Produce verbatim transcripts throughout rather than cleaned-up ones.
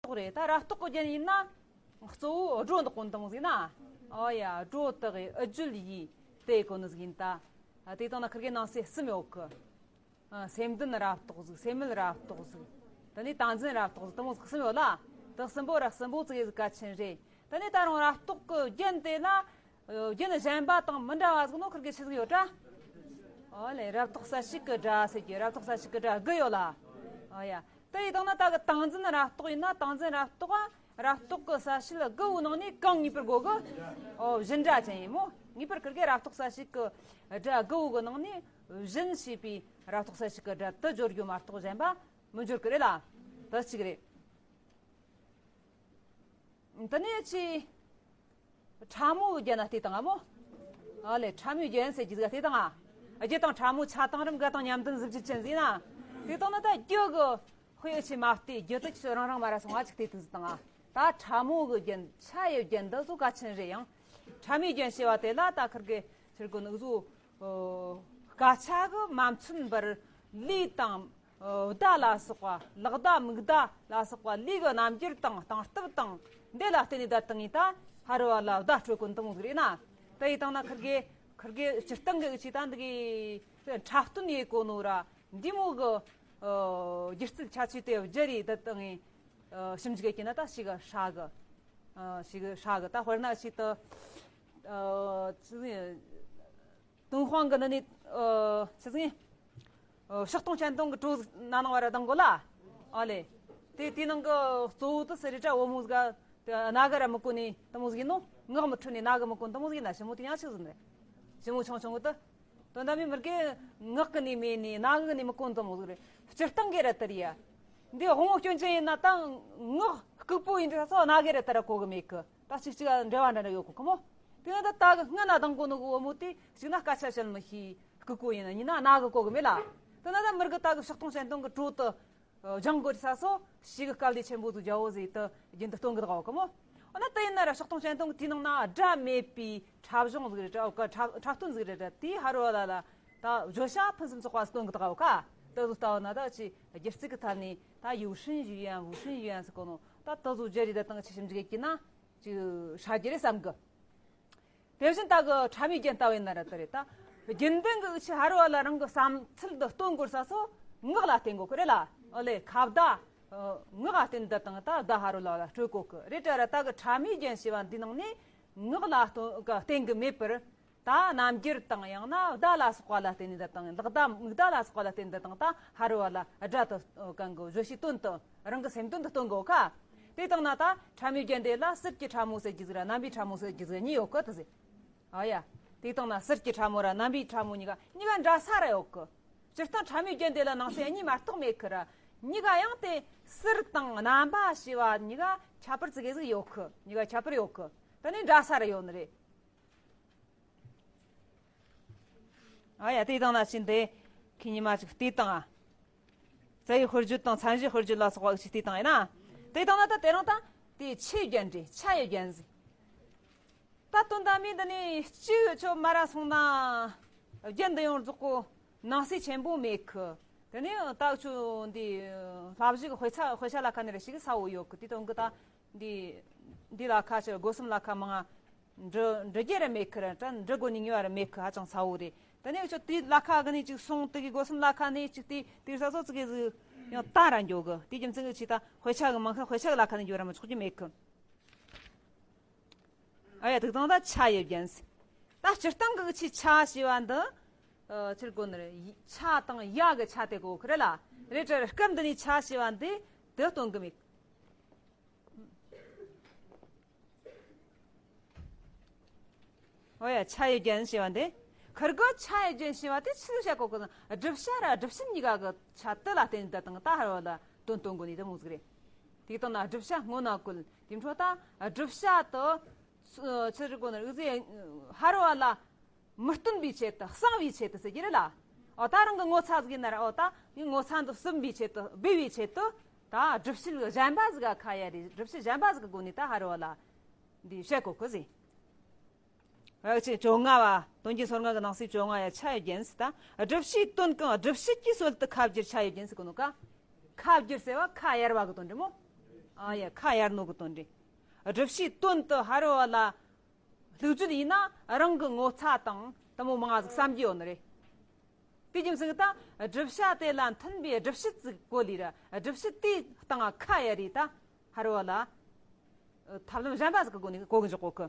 རྟོག་རེད། ད་རབ་རྟོག་གི་རྒྱན་ཡིན་ན་གཙོ་བོ་སྒྲོ་འདོགས་གོ་ནི་དེ་མོ་ཟིག་ཡིན་ན། ཨོ་ཡ། སྒྲོ་བཏགས་ཨི་བརྗོད་ཡིས་དེ་གོ་ནི་ཟིག་ཡིན་ད། དེ་དང་ན་ཁིར་གེ་ནང་གསེས་གསུམ་ཡོད་གི། ཨ། སེམས་ལྡན་རབ་རྟོག་ཟིག་སེམས་མེད་རབ་རྟོག་ཟིག་དེ་ནས་ཏིང་འཛིན་རབ་རྟོག་ཟིག་དེ་མོ་ཟིག་གསུམ་ཡོད་ལ། དེ་གསུམ་པོ་ར་གསུམ་པོ་ཙི་གེ་ཟིག་གལ་ཆེན་རེད། དེ་ནས་ད་རུང་རབ་རྟོག་གི་རྒྱན་དེ་ལ། ཨ། རྒྱན་གཞན་པ་དང་མི་འདྲ་བ་ཟིག་ནོ་ཁིར་གེ་ཆི་ཟིག་ཡོད་དྲ། ཨོ་ལེ། རབ་རྟོག་གསལ་བྱེད་ཀྱི་སྒྲ་ཟེར་གི། རབ་རྟོག་གསལ་བྱེད་ཀྱི་སྒྲ་དགུ་ཡོད་ལ། ཨོ་ཡ། དེ་ཡི་དང་ན་ད་གི་ཏིང་འཛིན་རབ་རྟོག་ཡིན་ན། ཏིང་འཛིན་རབ་རྟོག་རབ་རྟོག་གི་གསལ་བྱེད་དགུ་བོའི་ནང་ནས་གང་ངེས་པར་དགོས་གི། ཨོ། བཞིན་སྒྲ་ཅན་ཡིན་མོ། ངེས་པར་ཁིར་གེ་རབ་རྟོག་གསལ་བྱེད་ཀྱི་སྒྲ་དགུ་བོ་གི་ནང་ནས་བཞིན་ཞེས་པའི་རབ་རྟོག་གསལ་བྱེད་ཀྱི་སྒྲ་དེ་སྦྱོར་རྒྱུ་མ་གཏོགས་གཞན་པ་མི་སྦྱོར་གི་རེད་ལ། དེ་གཅིག་རེད། དེ་ནས་ཆི། ཕྲ་མོའི་རྒྱན་ན་བལྟས་དང་ང་མོ། ཨ་ལེ། ཕྲ་མོའི་རྒྱན་ཟེར་གི་ཟིག་བལྟས་དང་ང་། རྒྱུ་དང་ཕྲ་མོ། ཆ་དང་རིམ། དགའ་དང་ཉམས་ལྡན། གཟི་བརྗིད་ཅན་ཟེར་ན། དེ་དང་ན་ད་རྒྱུ་གི་དཔེ་ཆི་མ་བལྟས། རྒྱུ་དེ་ཆི་རང་རང་མ་ར་སོང་ང་ཅིག་བལྟས་དུ་ཟིག་དང་ང་། ད་ཕྲ་མོ་གི་རྒྱན། ཆ་ཡི་རྒྱན་འདི་ཚོ་གལ་ཆེན་རེད། ཡང་ཕྲ་མོའི་རྒྱན་ཞེས་པ་དེ་ལ་ད་ཁིར་གེ་ཆི་རེད་གོ་ནི་ཟིག་སྐད་ཆ་གི་མ་མཚོན་པར་ལུས་དང་། ཨ། བརྡ་ལ་སོགས་པ། ལག་བརྡ། མིག་བརྡ་ལ་སོགས་པ་ལུས་ཀྱི་རྣམ་འགྱུར་དང་སྟངས་སྟབས་དང་འདི་ལ་བརྟེན་ནས་བརྡ་བཏང་ངེས་ད་ཕ་རོལ་བ་ལ་བརྡ་སྤྲོད་གོ་ནི་དེ་མོ་ཟིག་རེད་ན། དེ་ཡི་དང་ན་ཁིར་གེ་ཁིར་གེ་སྤྱིར་བཏང་གི་ཆི་ད་འདི་གི་འཁྲབ་སྟོན་ཡེད་གོ་ནོ་ར་འདི་མོ་གི། ཨ། སྒྱུ་རྩལ་ཁྱད་ཆོས་དེ་བརྗེ་རེས་བརྡ་བཏང་ངེས། ཨ། ཞིབ་འཇུག་ཡེད་ན་ད་ཞེ་གི་ཧྲ་གི། ཨ། ཞེ་གི་ཧྲ་གི། ད་དཔེར་ན་ཆི་ད། ཨ། ཆི་ཟིག་ཏུན་ཧོང་གི་ནི་ནི། ཨ། ཆི་ཟིག་ཨ། ཕྱག་སྟོང་སྤྱན་སྟོང་གི་བྲོ་ཟིག་ན་ནང་བ་ར་ལྡང་གོ་ལ། ཨ་ལེ། དེ་དེའི་ནང་གི་གཙོ་བོ་དེ་སི་རི་ཏྲ་བོ་མོ་ཟིག་ག་དེ་རྣ་ག་ར་མི་གོ་ནི་དེ་མོ་ཟིག་ཡིན་ནོ། ངག་མི་འཁྲུལ་ནི་རྣ་ག་མི་གོ་ནི་དེ་མོ་ཟིག་ཡིན་ན། ཞི་མོ་དེ་ཡང་ཆི་ཟིག་རེད། ཞི་མོ་ཆུང་ཆུང་གི་དེ། དོན་དག་མི་མི་རྒན་ངག་གི་ནི་མེད་ནི་རྣ་ག་གི་ནི་མི་གོ་ནི་དེ་མོ་ཟིག་རེད། སྤྱིར་བཏང་གི་ར་དེ་རེད་ཡ། འདི་དབང་བོ་སྐྱོན་ཅན་ཡིན་ན་ད་ངག་ལྐུགས་པོ་ཡིན་དུས་ས་སོ་རྣ་ག་ར་དེ་ར་གོ་གི་མེད་གི། ད་གཅིག་གཅིག་འབྲེལ་བ་འདྲ་འདྲ་ཡོད་གོ་གི་མོ། དེ་ན་ད་ད་གི་སྔ་ན་དང་གོ་ནོ་གི་བུ་མོ་དེ་གཅིག་ན་སྐད་ཆ་བཤད་མི་ཤེས། ལྐུགས་པོ་ཡིན་ན། གཉིས་ན་རྣ་གིས་གོ་གི་མེད་ལ། དེ་ན་ད་མི་རྒན་ད་གི་ཕྱག་སྟོང་སྤྱན་སྟོང་གི་བྲོ་དེ་སྦྱང་དགོས་ས་སོ་ཞེ་གི་དཀའ་ལས་ཆེན་པོ་ཟིག་རྒྱག་འོ་ཟེར་དེ་རྒྱུན་དུ་སྟོན་གི་འདུག་གོ་མོ། འོ་ན་དེ་ཡིན་ན་ར་ཕྱག་སྟོང་སྤྱན་སྟོང་གི་དེའི་ནང་ན་སྒྲ་མེད་པའི་འཁྲབ་གཞུང་ཟིག་རེད་དྲ། འཁྲབ་འཁྲབ་སྟོན་ཟིག་རེད་དྲ། དེའི་ཕ་རོལ་བ་ལ་ད་བརྗོད་བྱ་ཕུན་སུམ་ཚོགས་པ་སྟོན་གི་འདུག་གོ་ཁ། དེ་ཟིག་ལྟ་བ་ན་ད་ཅི་སྒྱུ་རྩལ་གི་ཐད་ནས་ད 有声语言 无声语言 ཟེར་གོ་ནོ། ད་དེ་ཟིག་བརྗེ་རེས་ད་དང་ཆི་ཞིབ་འཇུག་ཡེད་ན་ཅིག་ཧྲ་རྒྱུ་རེད་བསམ་གི། དེ་བཞིན་ད་གི་ཕྲ་མོའི་རྒྱན་ལྟ་བས་ན་ར་དེ་རེད་ད། རྒྱུན་ལྡན་གི་ཆི་ཕ་རོལ་བ་ལ་རང་གི་བསམ་ཚུལ་འདི་སྟོན་དགོས་ས་སོ་ངག་ལ་བརྟེན་དགོས་གི་རེད་ལ། ཨོ་ལེ། ཁ་བརྡ། ངག་ལ་བརྟེན་ད་དང་ད་བརྡ་ཕ་རོལ་བ་ལ་སྤྲོད་དགོས་གི་རེད་དྲ་ར། ད་གི་ཕྲ་མོའི་རྒྱན་ཞེས་པ་འདི་ནང་ནས་ངག་ལ་སྟོན་གི་བརྟེན་གི་མེད་པར། ད་རྣམ་འགྱུར་དང་ཡང་ན་བརྡ་ལ་སོགས་པ་ལ་བརྟེན་ནས་ད་དང་། ལག་བརྡ། མིག་བརྡ་ལ་སོགས་པ་ལ་བརྟེན་ད་དང་ད་ཕ་རོལ་བ་ལ་སྒྲ་དེ་གང་གི་བརྗོད་བྱའི་དོན་དུ་རང་གི་སེམས་དོན་དུ་སྟོན་དགོས་ཁ། དེ་དང་ན་ད་ཕྲ་མོའི་རྒྱན་དེ་ལ་ཟུར་གྱི་ཕྲ་མོ་ཟེར་རྒྱུ་ཟིག་ར་རྣམ་པའི་ཕྲ་མོ་ཟེར་རྒྱུ་ཟིག་གཉིས་ཡོད་གི་དེ་ཟེར། ཨ་ཡ། དེ་དང་ན་ཟུར་གྱི་ཕྲ་མོ་ར་རྣམ་པའི་ཕྲ་མོ་གཉིས་ཀ་གཉིས་ཀ་འདྲ་ས་ར་ཡོད་གི། སྤྱིར་བཏང་ཕྲ་མོའི་རྒྱན་དེ་ལ་ནང་གསེས་གཉིས་མ་གཏོགས་མེད་གི་ར། གཉིས་ཀ་ཡང་དེ་ཟུར་དང་རྣམ་པ་ཞེས་པ་གཉིས་ཀ་ཁྱད་པར་ཙི་གེ་ཟིག་ཡོད་གི། གཉིས་ཀ་ཁྱད་པར་ཡོད་གི། དེ་ནི་འདྲ་ས་ར་ཡོད་ནི་རེད། ཨ་ཡ། དེ་དང་ན་ཕྱིན་ཏེ་ཁྱེད་ཉི་མ་ཅིག་བལྟས་དང་ཨ། རྩ་བའི་དཔེར་བརྗོད་དང་མཚན་གཞིའི་དཔེར་བརྗོད་ལ་སོགས་པ་ཅིག་བལྟས་དང་ཡིན་ན། དེ་དང་ན་ད་དེ་རིང་ད་དེ་ཆ་ཡི་རྒྱན་རེད། ཆ་ཡི་རྒྱན་ཟེར། ད་དོན་དག་མི་འདི་ནི་གཅིག་ཆོ་མ་ར་སོང་ན་རྒྱན་འདི་ཡོངས་རྫོགས་གོ་ནང་གསེས་ཆེན་པོ་མེད་གི། དེ་ནི་ད་ཆོ་འདི་ལྷ་བཞི་གི་དཔེ་ཆ། དཔེ་ཆ་ལ་ཁ་ནས་ར་ཞིག་ས་བོ་ཡོད་གི། དེ་དོན་གི་ད། འདི། འདི་ལ་ཁ་ཕྱིར་སྒོ་གསུམ་ལ་ཁ་མང་ང་འབྲི་འབྲི་རྒྱུ་ར་མེད་ཁི་ར། ད་འབྲི་དགོས་ནི་ངེས་པ་ར་མེད་ཁི། ཧ་ཅང་ཚ་བོ་རེད། དེ་ནས་ཁྱོད་དེ་ལ་ཁ་གི་ནས་ཅིག་སོང་། དེ་གི་སྒོ་གསུམ་ལ་ཁ་ནས་ཅིག་དེ་དེ་ས་སོ་ཙི་གི་ཟིག་ཡང་ད་ར་འགྱོ་གི། དེ་རྒྱུ་མཚན་གི་ཆི་ད་དཔེ་ཆ་གི་མང་ཁ་དཔེ་ཆ་གི་ལ་ཁ་ནས་འགྱོ་ར་མི་ཆོག་རྒྱུ་མེད་ཁི། ཨ་ཡ། དེ་དང་ད་ཆ་ཡི་རྒྱན་ཟེར། ད་སྤྱིར་བཏང་གི་ཆི་ཆ་ཞེས་པ་འདི། ཨ། ཆི་རེད་གོ་ནི་རེད། ཆ་དང་ཡ་གི་ཆ་དེ་གོ་གི་རེད་ལ། རེད་དྲ་སྐབས་འདི་ནས་ཆ་ཞེས་པ་འདི་དེ་སྟོན་གི་མེད། ཨོ་ཡ། ཆ་ཡི་རྒྱན་ཞེས་པ་འདི། ཁིར་གི་ཆ་ཡི་རྒྱན་ཞེས་པ་དེ་ཆི་ཟིག་བཤད་གོ་གི་ན། བསྒྲུབ་བྱ་ར་བསྒྲུབ་བྱེད་གཉིས་ཀ་གི་ཆ་དེ་ལ་བརྟེན་ད་དང་ད་ཕ་རོལ་བ་ལ་དོན་སྟོན་དགོས་ནི་དེ་མོ་ཟིག་རེད། དེ་དང་ན་བསྒྲུབ་བྱ་སྔོན་ན་བཀོལ། དེ་འཕྲོ་ད་བསྒྲུབ་བྱ་དེ་ཆི་ཟེར་གོ་ན་རིག་ཟེར་ཕ་རོལ་བ་ལ་མི་སྟོན་པའི་ཆེད་དུ། གསང་བའི་ཆེད་དུ་ཟེར་གྱི་རེད་ལ། ཨོ་ད་རང་གི་ངོ་ཚ་ཟིག་ཡིན་ན་ར། ཨོ་ད་ངའི་ངོ་ཚ་འདི་ཟིན་པའི་ཆེད་དུ། སྦས་པའི་ཆེད་དུ། ད་སྒྲུབ་བྱེད་གཞན་པ་ཟིག་ག་ཁ་ཡ་རེད། སྒྲུབ་བྱེད་གཞན་པ་ཟིག་གི་སྒོ་ནས་ད་ཕ་རོལ་བ་ལ་འདི་བཤད་གོ་གི་ཟེར། ཨ་ཅེ་བཅོ་ལྔ་བ། དོན་རྒྱན་སོ་ལྔ་གི་ནང་གསེས་བཅོ་ལྔ་ཡ་ཆ་ཡི་རྒྱན་ཟེར་ད། བསྒྲུབ་བྱའི་དོན་གང་སྒྲུབ་བྱེད་ཀྱི་སྲོལ་དུ་ཁ་བསྒྱུར་ཆ་ཡི་རྒྱན་ཟེར་གོ་ནོ་ཀ། ཁ་བསྒྱུར་ཟེར་བ་ཁ་གཡར་བ་གི་དོན་རེད་མོ། ཨ་ཡ། ཁ་གཡར་ནོ་གི་དོན་རེད། སྒྲུབ་བྱའི་དོན་དུ་ཕ་རོལ་བ་ལ་བླུག་རྒྱུ་ཡིན་ན་རང་གི་ངོ་ཚ་དང་དེ་མོ་མང་ང་ཟིག་བསམ་རྒྱུ་ཡོད་ནི་རེད། དེ་རྒྱུ་མཚན་གྱིས་ད་སྒྲུབ་བྱ་དེ་ལ་མཐུན་པའི་སྒྲུབ་བྱེད་ཅིག་གོ་ལེ་ར། སྒྲུབ་བྱེད་དེའི་སྟེང་ང་ཁ་གཡར་རེ་ད་ཕ་རོལ་བ་ལ་ཐབས་ལམ་གཞན་པ་ཟིག་གི་སྒོ་ནས་གོ་གི་འཇོག་གོ་གི།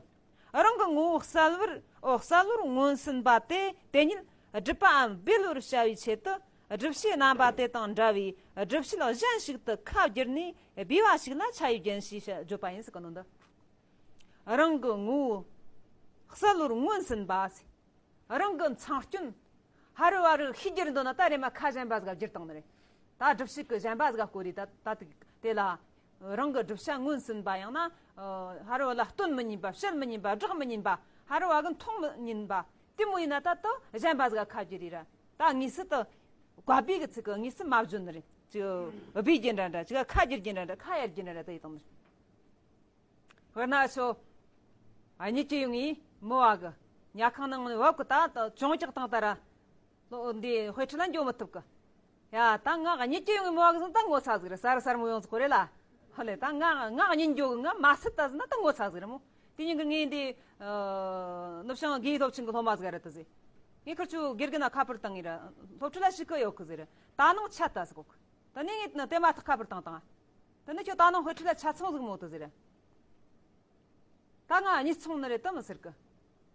རང་གི་ངོ་བོ་གསལ་བར། ཨོ། གསལ་བོར་མངོན་ཟིན་པ་དེ་དེ་ཉིད་སྒྲུབ་པའམ་སྦས་པར་བྱ་བའི་ཆེད་དུ་སྒྲུབ་བྱའི་རྣམ་པ་དེ་དང་འདྲ་བའི་སྒྲུབ་བྱེད་གཞན་ཞིག་ཏུ་ཁ་བསྒྱུར་ནས་སྦས་པ་ཞིག་ལ་ཆ་ཡི་རྒྱན་ཞེས་བརྗོད་པ་ཡིན་ཟེར་གི་ནོ་འདི། རང་གི་ངོ་བོ་གསལ་བོར་མངོན་ཟིན་པ། རང་གི་མཚང་སྐྱོན། ཕ་རོལ་བ་རིགས་ཤེས་རྒྱུར་འདོད་ན་ད་རེམ་མ་ཁ་གཞན་པ་ཟིག་ག་བསྒྱུར་བཏང་ནི་རེད། ད་སྒྲུབ་བྱེད་ཀྱི་གཞན་པ་ཟིག་ག་བཀོད་རེ་ད་ད་དེ་ལ་རང་གི་བསྒྲུབ་བྱ་མངོན་ཟིན་པ། ཡང་ན་ཕ་རོལ་བ་ལ་སྟོན་མི་ཉན་པ། བཤད་མི་ཉན་པ། བསྒྲགས་མི་ཉན་པ། ཕ་རོལ་བ་གིས་མཐོང་མི་ཉན་པ། དེ་མོ་ཡིན་ན་ད་དེ་གཞན་པ་ཟིག་ག་ཁ་བསྒྱུར་རེ་ར། ད་དངོས་སུ་དེ་བཀའ་སྦས་ཀྱི་ཚིག་གི་དངོས་སུ་མ་བརྗོད་ནི་རེད། ཅིག་སྦས་རྒྱུ་འདྲ་འདྲ། ཅིག་ཁ་བསྒྱུར་རྒྱུ་འདྲ་འདྲ། ཁ་གཡར་རྒྱུ་འདྲ་འདྲ་དེ་ཡི་དང་ནི། དཔེར་ན་ཆོ། ཨ། གཉིད་ཀྱི་ཡོང་ངས་མི་བ་གི་ཉལ་ཁང་ནང་བབ་གི་ད་ཅོང་ཅག་བཏང་ད་ར། ལོ་འདི་དཔེ་ཁྲིད་ལ་འགྱོ་མི་ཐུབ་གི། ཡ། ད་ང་གཉིད་ཀྱི་ཡོང་ངས་མི་བ་གི་ཟིན་ད་ངོ་ཚ་ཟིག་རེད། གསར་གསར་མོ་ཡོང་ཟིག་གོ་རེད་ལ། ཧ་ལེ། ད་ང་ང་གཉིད་འགྱོ་གི། ང་མ་སད་ད་ཟིན་ན་ད་ངོ་ཚ་ཟིག་རེད་མོ། དེ་ཉིན་གི་ངས་འདི་ནུབ་བྱང་དགེ་སློབ་ཆེན་གི་སློབ་མ་ཟིག་རེད་ད་ཟེ། ངས་ཁིར་ཆོ་དགེ་རྒན་ན་ཁ་པར་བཏང་ངས་ར། སློབ་ཁྲིད་ལ་ཞུགས་གི་ཡོད་གི་ཟེར། ད་ནངས་ཆད་ད་ཟེར་གོ་གི། ད་ནི་ངས་དེ་མ་ཐག་ཁ་པར་བཏང་བཏང་། ད་ནི་ཁྱོད་ད་ནངས་དཔེ་ཁྲིད་ལ་ཆ་ཚང་ཟིག་མོ་དུ་ཟེར། ད་ང་གཉིད་སོང་ནི་རེད་དུ་མི་ཟེར་གི།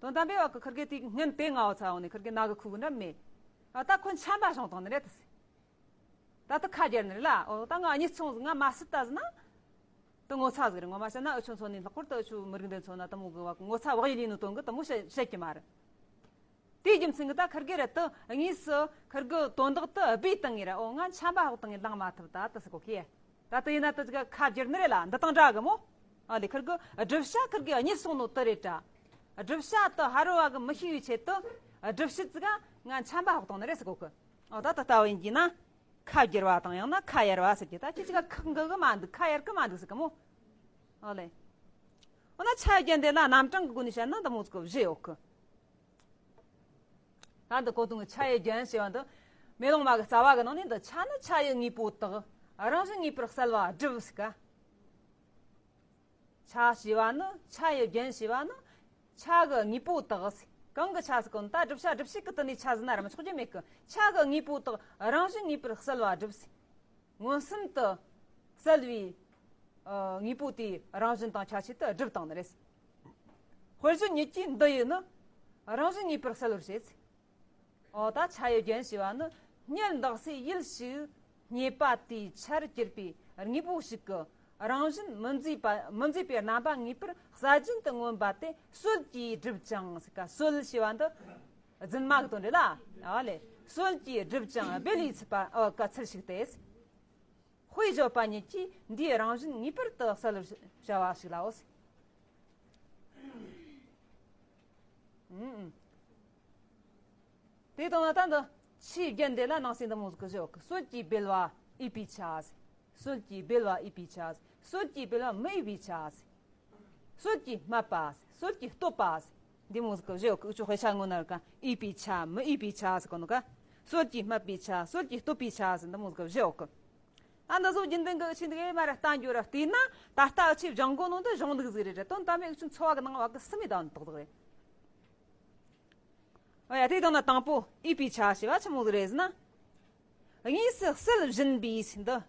དོན་དམ་པའི་བ་གི་ཁིར་གེ་དེ་སྔན་དེ་ང་བ་ཚ་འོང་ནས་ཁིར་གེ་ན་གི་ཁུ་གི་འདྲ་མེད། ཨ། ད་ཁོ་ཆམ་པ་བྱུང་བཏང་ནི་རེད་དུ་ཟེར། ད་དུ་ཁ་རྒྱར་ནི་རེད་ལ། ཨོ། ད་ང་གཉིད་སོང་ཟིག་ང་མ་སད་ད་ཟིན་ན་དུ་ངོ་ཚ་ཟིག་རེད། ངོ་མ་བཤད་ན་འུ་ཆོ་ཚོ་ནི་ལྷག་པར་དུ་འུ་ཆོ་མི་རིགས་འདི་ཚོ་ན་དུ་མོ་གི་བ་གི་ངོ་ཚ་བག་ཡིད་ལས་ནོ་དོན་གི་དུ་མོ་བཤད་བཤད་ཀྱི་མ་རེད། དེའི་རྒྱུ་མཚན་གྱིས་ད་ཁིར་གེ་ར་དུ་དངོས་སུ་ཁིར་གི་དོན་དག་དུ་སྦས་བཏང་ངེ་ར། ཨོ། ང་ཆམ་པ་ཕོག་བཏང་ངེ་ལངས་མ་ཐུབ་ད་དུ་ཟེར་གོ་གི། ད་དུ་ཡིན་ན་དུ་ཅིག་ཁ་བསྒྱུར་ནི་རེད་ལ། འདི་དང་འདྲ་གི་མོ། ཨ་ལེ། ཁིར་གི་བསྒྲུབ་བྱ་ཁིར་གི་གཉིད་སོང་ནོ་དུ་རེད་དྲ། བསྒྲུབ་བྱ་དུ་ཕ་རོལ་བ་གིས་མི་ཤེས་པའི་ཆེད་དུ་སྒྲུབ་བྱེད་ཅིག་ག་ང་ཆམ་པ་ཕོག་བཏང་ནི་རེད་ཟེར་གོ་གི། ཨོ། ད་དུ་ལྟ་བུ་ཡིན་གྱི་ན་ཁ་བསྒྱུར་བ་དང་ཡང་ན་ཁ་གཡར་བ་ཟེར་གྱི། ད་ཁྱེད་ཅིག་ག་ཁག་འགི་གི་མ་འདུག་ཁ་གཡར་གི་མ་འདུག་ཟེར་གི་མོ། ཨ་ལེ། འོ་ན་ཆ་ཡི་རྒྱན་དེ་ལ་རྣམ་གྲངས་ཀྱི་སྒོ་ནས་བཤད་ན་འདི་མོ་ཟིག་གི་བཞི་ཡོད་གི། ད་འདི་གོ་དུང་གི་ཆ་ཡི་རྒྱན་ཞེས་པ་འདི་མེ་ལོང་མ་གི་རྩ་བ་གི་ནང་ནས་འདི་ཆ་ནི་ཆ་ཡི་དངོས་པོ་དག། རང་བཞིན་ངེས་པར་གསལ་བ་སྒྲུབ་ཟེར་ག། ཆ་ཞེས་པ་ནི། ཆ་ཡི་རྒྱན་ཞེས་པ་ནི་ཆ་གི་དངོས་པོ་དག་ཟེར། གང་གི་ཆ་ཟེར་གོ་ནི། ད་བསྒྲུབ་བྱ་སྒྲུབ་བྱེད་ཀྱི་དུ་ནས་ཆ་ཟེར་ན་ར་མི་ཆོག་རྒྱུ་མེད་གི། ཆ་གི་དངོས་པོ་དག་རང་བཞིན་ངེས་པར་གསལ་བ་སྒྲུབ་ཟེར། མངོན་སུམ་དུ་གསལ་བའི་ཨ་དངོས་པོ་དེའི་རང་བཞིན་དང་ཁྱད་ཆོས་དེ་སྒྲུབ་བཏང་ནི་རེད། དཔེར་བརྗོད་ཉིད་ཀྱིས་འདི་ཡི་ནི་རང་བཞིན་ངེས་པར་གསལ་བར་བྱེད། ཨོ། ད་ཆ་ཡི་རྒྱན་ཞེས་པ་ནི་སྙེད་འདག་སའི་ཡུལ་ཞིག་རྙེད་པ་དེའི་ཆར་གྱུར་པའི་དངོས་པོ་ཞིག་གི་རང་བཞིན་མི་མཛེས་པ། མི་མཛེས་པའི་རྣམ་པ་ངེས་པར་གསལ་རྒྱུན་དུ་མངོན་པ་དེ་སྲོལ་གྱིས་བསྒྲུབས་ཀྱང་ཟེར་ག། སྲོལ་ཞེས་པ་འདི་རྫུན་མ་གི་དོན་རེད་ལ། ཨ་ལེ། སྲོལ་གྱིས་བསྒྲུབས་ཀྱང་སྦས་ལས་ཚིག་པ། ཨོ། ག་ཚུལ་ཞིག་སྟེ། དཔེ་བརྗོད་པ་ཉིད་ཀྱིས་འདིའི་རང་བཞིན་ངེས་པར་དུ་གསལ་བར་བྱ་བ་ཞིག་ལའོ། ཨུམ། དེ་དང་ན་ད་འདི་ཆོས་རྒྱན་འདི་ལ་ནང་གསེས་འདི་མོ་ཟིག་གི་བཞི་ཡོད་གི། སྲོལ་གྱིས་སྦས་པ་ཡོད་པའི་ཆ་ཟེར། སྲོལ་གྱིས་སྦས་པ་ཡོད་པའི་ཆ་ཟེར། སྲོལ་གྱིས་སྦས་པ་མི་ཡོད་པའི་ཆ་ཟེར། སྲོལ་གྱིས་སྨྲས་པ་ཟེར། སྲོལ་གྱིས་བསྟོད་པ་ཟེར། འདི་མོ་ཟིག་གི་བཞི་ཡོད་གི། འུ་ཆོ་དཔེ་ཆ་ངོ་ན་ར་ག་ཡོད་པའི་ཆ་མི་ཡོད་པའི་ཆ་ཟེར་གོ་ནོ་ག། སྲོལ་གྱིས་སྨྲས་པའི་ཆ། སྲོལ་གྱིས་བསྟོད་པའི་ཆ་ཟེར། འདི་མོ་ཟིག་གི་བཞི་ཡོད་གི། ཨ། འདི་ཚོ་རྒྱུན་ལྡན་གི་ཆོས་འདི་གའི་མ་ར་བསྟན་རྒྱུ་ར་བལྟས་ན། ད་ལྟ་འུ་ཆོས་སྦྱང་གོ་ནོ་འདི་གཞུང་ལུགས་ཟིག་རེད་ར། དོན་དམ་པའི་འུ་ཆོའི་འཚོ་བ་གི་ནང་བ་གི་སུ་མི་ལྡན་ཏག་ཏག་རེད། ཨོ་ཡ། དེ་དང་ན་དང་པོ་ཡོད་པའི་ཆ་ཞེས་པ་ཆི་མོ་ཟིག་རེད་ཟེར་ན། དངོས་སུ་གསལ་བཞིན་པའི་ཟེར་འདི།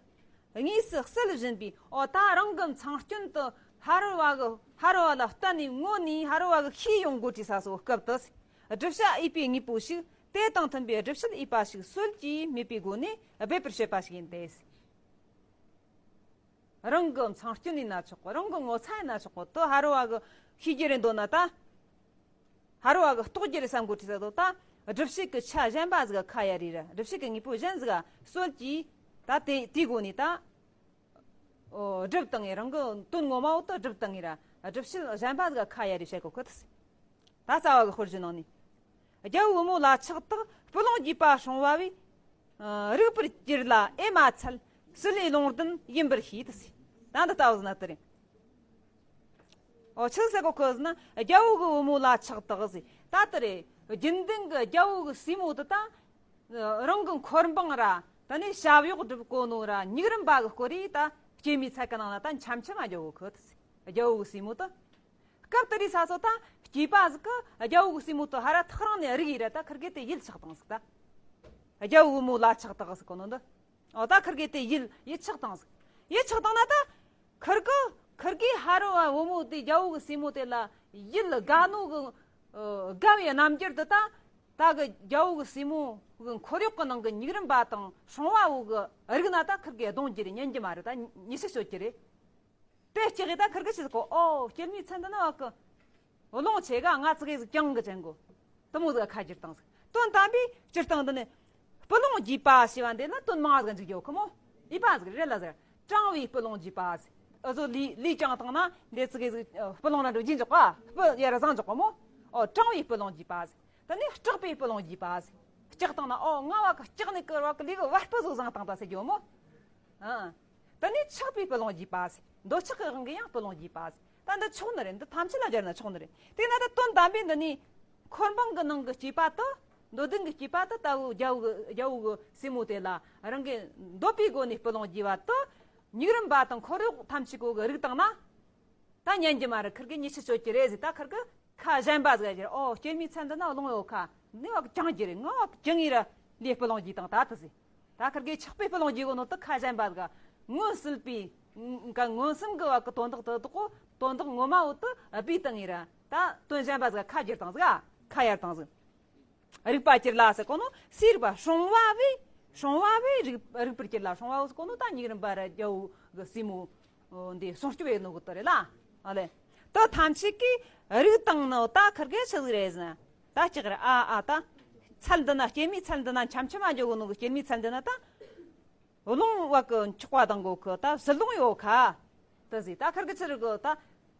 དངོས་སུ་གསལ་བཞིན་པའི། ཨོ། ད་རང་གི་མཚང་སྐྱོན་དེ་ཕ་རོལ་བ་གི་ཕ་རོལ་བ་ལ་གཏན་ནས་ངོ་ནས་ཕ་རོལ་བ་གིས་ཤེས་ཡོང་གོ་དུས་ས་སོ་སྐབས་དེ། བསྒྲུབ་བྱ་ཡོད་པའི་དངོས་པོ་ཞིག་དེ་དང་མཐུན་པའི་སྒྲུབ་བྱེད་ཡོད་པ་ཞིག་སྲོལ་གྱིས་སྨྲས་པའི་སྒོ་ནས་སྦས་པར་བྱེད་པ་ཞིག་ཡིན་ཏེ། རང་གི་མཚང་སྐྱོན་ཡིན་ན་ཆོག་གི། རང་གི་ངོ་ཚ་ཡིན་ན་ཆོག་གི། དེ་ཕ་རོལ་བ་གིས་ཤེས་རྒྱུ་རེད་འདོད་ན་ད། ཕ་རོལ་བ་གིས་རྟོགས་རྒྱུ་རེད་བསམ་གོ་དུས་ས་དེ་ད། སྒྲུབ་བྱེད་ཀྱི་ཆ་གཞན་པ་ཟིག་ག་ཁ་གཡར་རེ་ར། སྒྲུབ་བྱེད་ཀྱི་དངོས་པོ་གཞན་ཟིག་ག་སྲོལ་གྱིས་ད་དེ་དེའི་སྒོ་ནས་ད། ཨོ། སྒྲུབ་བཏང་ངེ་རང་གི་དོན་ངོ་མ་བོ་དེ་སྒྲུབ་བཏང་ངེ་ར། སྒྲུབ་བྱེད་གཞན་པ་ཟིག་ག་ཁ་གཡར་རེ་བྱེད་གོ་གི་ད། ད་རྩ་བ་གི་དཔེར་བརྗོད་ནང་ནས། རྒྱལ་པོའི་བུ་མོ་ལ་ཕྱག་དག། སྤུ་ལོང་རྒྱས་པ་སྲུང་བ་བས། ཨ། རིག་པར་གྱུར་ལ་ཨེ་མ་འཚལ། སྲིད་ལས་ལུང་བསྟན་ཡིན་པར་ཤེས་ཏེ། ད་འདི་ལྟ་བུ་ཟིན་ན་དེ་རེད། ཨོ། ཆི་ཟེར་གོ་གི་ཟེར་ན། རྒྱལ་པོ་གི་བུ་མོ་ལ་ཕྱག་དག་ཟེར། ད་དེ་རེད། རྒྱུན་ལྡན་གི་རྒྱལ་པོ་གི་སྲས་མོ་དེ་ད། རང་གི་འཁོར་འབངས་ར། ད་ནི་ཞབས་གཡོག་སྒྲུབ་གོ་ནོ་ར། ཉུག་རུམ་པ་གི་སྐོར་རེ་ད་ སྐྱེད་མོས་ཚལ་གི་ནང་ལ་ད་འཆམ་འཆམ་རྒྱལ་བོ་ཁོ་ཐུ་ཟིག་རྒྱལ་བོ་གི་སྲས་མོ་དུ། སྐབས་དེ་རིགས་ས་སོ་ད་སྐྱེས་པ་ཟིག་གི་རྒྱལ་བོ་གི་སྲས་མོ་དུ་ཧ་ར་ཐག་རང་ནས་རིག་ཡིན་ར། ད་ཁིར་གེ་དེ་ཡིད་ཆགས་བཏང་ཟིག་ད་རྒྱལ་བོ་བུ་མོ་ལ་ཆགས་བཏང་ཟིག་གོ་ནོ་འདི། ཨོ་ད་ཁིར་གེ་དེ་ཡིད་ཡིད་ཆགས་བཏང་ཟིག་ཡིད་ཆགས་བཏང་ན་ད་ཁིར་གི་ཁིར་གེ་ཧ་རོ་བ་བུ་མོ་དེ་རྒྱལ་བོ་གི་སྲས་མོ་དེ་ལ་ཡིད་དགའ་ནོ་གི་ཨ་དགའ་བའི་རྣམ་འགྱུར་དུ་ད་ད་གི་རྒྱལ་བོ་གི་སྲས་མོ་གི་འཁོར་གཡོག་གི་ནང་གི་ཉུག་རུམ་པ་དང་སྲུང་བ་བོ་གི་རིག་ན་ད་ཁིར་གེ་གདོང་རྒྱུ་རེ་ཉན་རྒྱུ་མ་རེད། ད་ཉེས་ཆད་གཅོད་རྒྱུ་རེད། དེ་སྐྱེ་གི་ད་ཁིར་གི་ཆི་ཟིག་གོ། ཨོ་སྐྱེད་མོས་ཚལ་འདི་ན་བ་གི་རླུང་ཆེ་ག་ང་ཙི་གེ་ཟིག་ཀྱང་གི་ཅན་གོ། དུ་མོ་ཟིག་ཁ་བསྒྱུར་བཏང་ཟིག་དོན་དམ་པའི་སྤྱིར་བཏང་འདི་ནི་སྤུ་ལོང་རྒྱས་པ་ཞེས་པ་འདི་ལ་དོན་མང་ཟིག་འཇུག་རྒྱུ་ཁོ་མོ་ཡིན་པ་ཟིག་རེད་ལ་ཟེར། གྲང་བའི་སྤུ་ལོང་རྒྱས་པ་ཟིག་ཨ་ཟོ་ལི་ལི་ཀྱང་བཏང་ན་འདི་ཙི་གེ་ཟིག་སྤུ་ལོང་ན་འགྲོ་རྒྱུ་འཇོག་ག་སྤུ་ཡར་བཟང་འཇོག་གོ་མོ། ཨོ་གྲང་བའི་སྤུ་ལོང་རྒྱས་པ་ཟིག་དེ་ནས་སྐྲག་པའི་སྤུ་ལོང་རྒྱས་པ་ཟིག་སྐྲག་བཏང་ན་ཨོ་ང་བ་གི་སྐྲག་ནི་ཀི་བ་གི་ལི་གི་བ་སྤུ་ཟོ་བཟང་བཏང་ད་ཟེར་རྒྱུ་མོ། ཨ། དེ་ནས་ཆགས་པའི་སྤུ་ལོང་རྒྱས་པ་ཟེར། འདོད་ཆགས་ཀྱི་དབང་གིས་ཡང་སྤུ་ལོང་རྒྱས་པ་ཟེར། ད་འདི་ཆོག་ནི་རེད། འདི་ཐམས་ཅད་ལ་སྦྱར་ན་ཆོག་ནི་རེད། དེས་ན་ད་དོན་དམ་པའི་འདི་ནི་འཁོར་འབངས་ཀྱི་ནང་གི་སྐྱེས་པ་དུ། འདོད་ལྡན་གྱི་སྐྱེས་པ་དུ་ལྟ་བུ་རྒྱལ་བོ་གི་རྒྱལ་བོ་གི་སྲས་མོ་དེ་ལ་རང་གི་འདོད་པའི་སྒོ་ནས་སྤུ་ལོང་རྒྱས་པ་དུ། ཉུག་རུམ་པ་དང་འཁོར་གཡོག་ཐམས་ཅད་གོ་གི་རིག་བཏང་ན། ད་ཉན་རྒྱུ་མ་རེད། ཁིར་གི་ཉེས་ཆད་གཅོད་རྒྱུ་རེད་ཟེར། ད་ཁིར་གི་ཁ་གཞན་པ་ཟིག་ཡ་ཨོ་སྐྱེད་མོས་ཚལ་འདི་ན་རླུང་ཡོད་ཁ་ནི་བ་གི་ཀྱང་རྒྱུ་རེད། ང་བ་གི་ཀྱང་ཡིན་ར་ལས་སྤུ་ལོང་རྒྱས་བཏང་ད་དུ་ཟེར། ད་ཁིར་གི་ཆགས་པའི་སྤུ་ལོང་རྒྱས་གོ་ནོ་དུ་ཁ་གཞན་པ་ཟིག་མངོན་སུམ་པའི་ཀ་མངོན་སུམ་གི་བ་གི་དོན་དག་དུ་དག་གོ་དོན་དག་ངོ་མ་བོ་དུ་སྦས་བཏང་ཡིན་ར། ད་དོན་གཞན་པ་ཟིག་ཁ་བསྒྱུར་བཏང་ཟིག་ཁ་ཡར་བཏང་ཟིག་རིག་པ་གྱུར་ལ་ཟེར་གོ་ནོ་སྲིད་པ་སྲུང་བ་བས་སྲུང་བ་བས་རིག་རིག་པར་གྱུར་ལ། སྲུང་བ་བོ་ཟེར་གོ་ནོ་ད་ཉུག་རུམ་པ་ར་རྒྱལ་བོ་གི་སྲས་མོ་འདི་སྲུང་སྐྱོབ་ཡེ་ནོ་གི་དོ་རེད་ལ། ཨ་ལེ། དུ་ཐམས་ཅད་ཀྱིས་རིག་བཏང་ནོ་ད་ཁིར་གེ་ཆི་ཟིག་རེད་ཟེར་ན། ད་ཅིག་རེད་ཨ་ཨ་ད། ཚལ་འདི་ན་སྐྱེད་མོས་ཚལ་འདི་ན་འཆམ་འཆམ་མ་འཇོག་གོ་ནོ་གི་སྐྱེད་མོས་ཚལ་འདི་ན་ད། རླུང་བ་གི་འཁྱོག་པ་དང་གོ་གི་ད་ཟིལ་རླུང་ཡོད་ཁ། ད་ཟེར་ད་ཁིར་གི་ཆི་རེད་གོ་ད།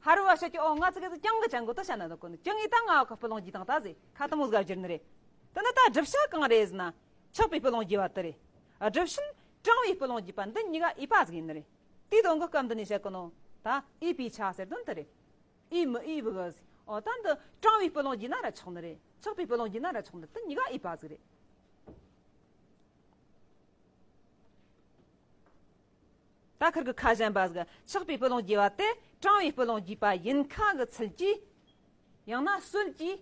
ཧ་རུ་བ་ཤ་ཀྱི་ཨོ་ང་ཚི་གི་ཀྱང་གི་ཅང་གོ་ད་ཤ་ན་ད་གོ་ནི་ཀྱང་ངི་ད་ང་བ་གི་སྤུ་ལོང་རྒྱས་བཏང་ད་ཟེར་ཁ་ཐུ་མོ་ཟིག་བསྒྱུར་ནི་རེད། ད་ནི་ད་བསྒྲུབ་བྱ་གང་རེད་ཟེར་ན། ཆགས་པའི་སྤུ་ལོང་རྒྱས་པ་དེ་རེད། བསྒྲུབ་བྱེད་གྲང་བའི་སྤུ་ལོང་རྒྱས་པ་འདི་གཉིས་ཀ་འོས་པ་ཟིག་ཡིན་ནི་རེད། དེའི་དོན་གི་སྐབས་འདི་ནས་བཤད་གི་ནོ། ད་འོས་པའི་ཆ་ཟེར་དོན་དེ་རེད། འོས་མི་འོས་བུ་གི་ཟེར། ཨོ་ད་འདི་གྲང་བའི་སྤུ་ལོང་རྒྱས་ན་ར་ཆོག་ནི་རེད། ཆགས་པའི་སྤུ་ལོང་རྒྱས་ན་ར་ཆོག་ནི་རེད། དེ་གཉིས་ཀ་འོས་པ་ཟིག་རེད། ད་ཁིར་གི་ཁ་གཞན་པ་ཟིག་ཆགས་པའི་སྤུ་ལོང་རྒྱས་པ་དེ་གྲང་བའི་སྤུ་ལོང་རྒྱས་པ་ཡིན་ཁ་གི་ཚུལ་གྱིས། ཡང་ན་སྲོལ་གྱིས།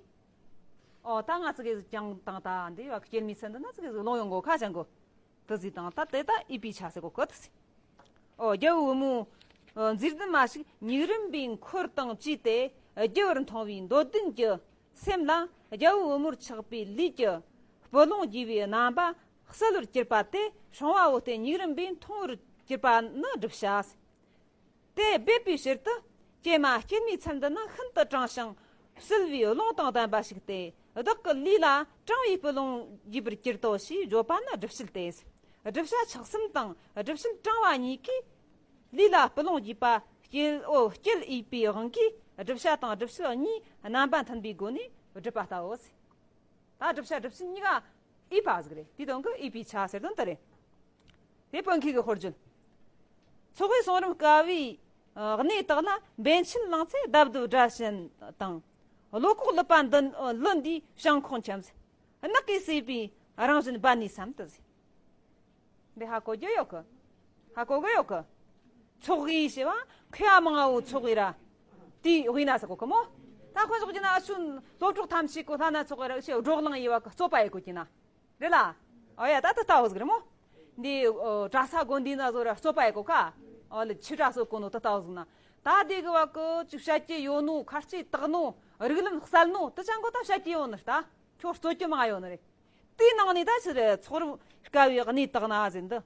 ཨོ་ད་ང་ཚི་གི་ཀྱང་དང་ད་འདི་བ་སྐྱེད་མོས་ཚལ་འདི་ན་ཚི་གི་ཟིག་ལོང་ཡོང་གོ་ཁ་ཅང་གོ། དུ་ཟིག་དང་ད་དེ་ད་འོས་པའི་ཆ་ཟེར་གོ་གི་དུ་ཟིག་ཨོ་རྒྱལ་བུ་བུ་མོ། ཨ་མཛེས་ལྡན་མ་ཞིག་ཉུག་རུམ་པའི་འཁོར་དང་བཅས་ཏེ་རྒྱུ་བར་མཐོང་བའི་འདོད་ལྡན་གྱི་སེམས་ལ་རྒྱལ་བུ་བུ་མོར་ཆགས་པའི་ལུས་ཀྱི་སྤུ་ལོང་རྒྱས་པའི་རྣམ་པ་གསལ་བར་གྱུར་པ་དེ་སྲུང་བ་བོ་སྟེ་ཉུག་རུམ་པས་མཐོང་བར་གྱུར་པ་ནི་བསྒྲུབ་བྱ། དེ་སྦས་པའི་ཕྱིར་དུ་ཀྱེ་མ་སྐྱེད་མོས་ཚལ་འདི་ནི་ཤིན་ཏུ་གྲང་ཞིང་བསིལ་བའི་རླུང་དང་ལྡན་པ་ཞིག་སྟེ་བདག་གི་ལུས་ལ་གྲང་བའི་སྤུ་ལོང་རྒྱས་པར་གྱུར་ཏོ་ཞེས་བརྗོད་པ་ནི་བསྒྲུབ་བྱེད་དེ། བསྒྲུབ་བྱ་ཆགས་སེམས་དང་བསྒྲུབ་བྱེད་གྲང་བ་གཉིས་ཀྱིས་ལུས་ལ་སྤུ་ལོང་རྒྱས་པ་སྐྱེད་འོ་སྐྱེད་འོས་པའི་དབང་གིས་བསྒྲུབ་བྱ་དང་བསྒྲུབ་བྱེད་གཉིས་རྣམ་པ་མཐུན་པའི་སྒོ་ནས་བསྒྲུབས་པ་ལྟ་བུའོ། ད་བསྒྲུབ་བྱ་བསྒྲུབ་བྱེད་གཉིས་ཀ་འོས་པ་ཟིག་རེད། དེའི་དོན་གྱི་འོས་པའི་ཆ་ཟེར་དོན་དེ་རེད། དེ་པོ་མཁས་གི་དཔེར་བརྗོད། ཚོགས་དབུས་གསུང་རབ་དཀའ་བའི་གནས་དག་ན་འབེན་ཆེན་ལང་ཚེ་རྡབ་རྡུབ་སྒྲ་ཞན་དང་། བློ་ཁོག་ལུད་པ་འདི་ལོན་འདིའི་བྱང་ཁོག་འཁྱམས། ནགས་ཀྱིས་བསྲེགས་པའི་རང་བཞིན་སྦ་ནས་སམ་དུ་ཟེར། འདི་ཧ་གོ་རྒྱུ་ཡོད་གི། ཧ་གོ་གི་ཡོད་གི། ཚོགས་དབུས་ཞེས་པ་མཁས་པ་མང་བོ་ཚོགས་དབུས་ར། དེའི་དབུས་ན་ཟེར་གོ་གི་མོ། ད་ཁོ་ཚོགས་ཀྱི་ན་ཨ་ཆུན་སློབ་གྲོགས་ཐམས་ཅད་གོ་ལྷ་ན་ཚོགས་དབུས་ར་ཞེས་བགྲོ་གླེང་ཡེ་བ་གི་རྩོད་པ་ཡེ་གོ་གི་ན། རེད་ལ། ཨོ་ཡ་ད་ད་ལྟ་བོ་ཟིག་རེད་མོ། འདི་ཨོ་གྲྭ་ས་དགོན་སྡེ་ན་བཟོ་ར་རྩོད་པ་ཡེ་གོ་ཁ། ཨོ་ལེ་ཆོས་གྲྭ་སོགས་གོ་ནོ་ད་ལྟ་བོ་ཟིག་ན། ད་དེ་གི་བ་གི་ཅིག་བཤད་ཀྱི་ཡོད་ནོ། ཁ་ལྕེ་བཏགས་ནོ། རིགས་ལམ་གསལ་ནོ་དེ་ཅང་གོ་ད་བཤད་ཀྱི་ཡོད་ནི་རེད་ད། ཁྱོད་རྩོད་ཀྱི་མང་ཡོད་ནི་རེད། དེའི་ནང་ནས་ད་ཕྱིར་ཚོགས་རབ་དཀའ་བའི་གནས་དག་ན་ཟེར་འདི།